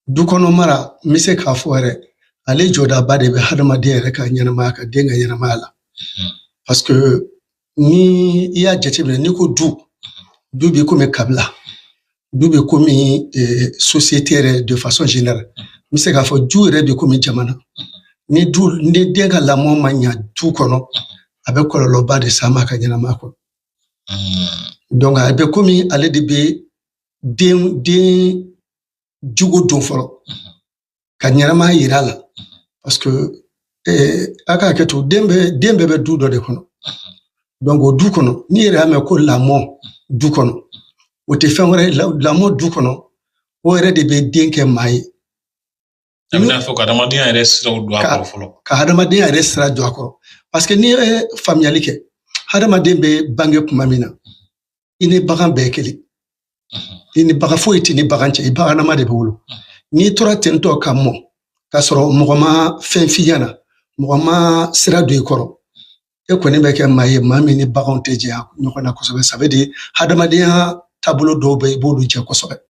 Du kɔnɔ mara, n bɛ se k'a fɔ yɛrɛ, ale jɔdaba de bɛ hadamaden yɛrɛ ka ɲɛnamaya, ka den ka ɲɛnamaya la. Parce que ni i y'a jateminɛ, n'i ko du, du bɛ komi kabila, du bɛ komi société yɛrɛ de façon générale. N bɛ se k'a fɔ du yɛrɛ bɛ komi jamana. Ni du, ni den ka lamɔ ma ɲa du kɔnɔ, a bɛ kɔlɔlɔba de s'a ma a ka ɲɛnamaya kɔnɔ. Donc a bɛ komi ale de bɛ den jugu don fɔlɔ ka ɲɛnamaya yira a la, parce que a k'a kɛ to, den bɛɛ bɛ du dɔ de kɔnɔ. Donc o du kɔnɔ, n'i yɛrɛ y'a mɛn ko lamɔ du kɔnɔ, o tɛ fɛn wɛrɛ ye. Lamɔ du kɔnɔ, o yɛrɛ de bɛ den kɛ maa ye. A bɛna fɔ ka adamadenya yɛrɛ siraw don a kɔrɔ fɔlɔ. Ka hadamadenya yɛrɛ sira don a kɔrɔ, parce que n'i ye faamuyali kɛ, hadamaden bɛ bange tuma min na, i ni bagan bɛɛ ye kelen. I ni bagan foyi tɛ ni bagan cɛ, i bagannama de bɛ wolo. N'i tora ten tɔ ka mɔ k'a sɔrɔ mɔgɔ ma fɛn f'i ɲɛna, mɔgɔ ma sira don i kɔrɔ, e kɔni bɛ kɛ maa ye, maa min ni baganw tɛ jɛ ɲɔgɔn na kosɛbɛ. Ça veut dire hadamadenya taabolo dɔw bɛ yen, i b'olu jɛ kosɛbɛ.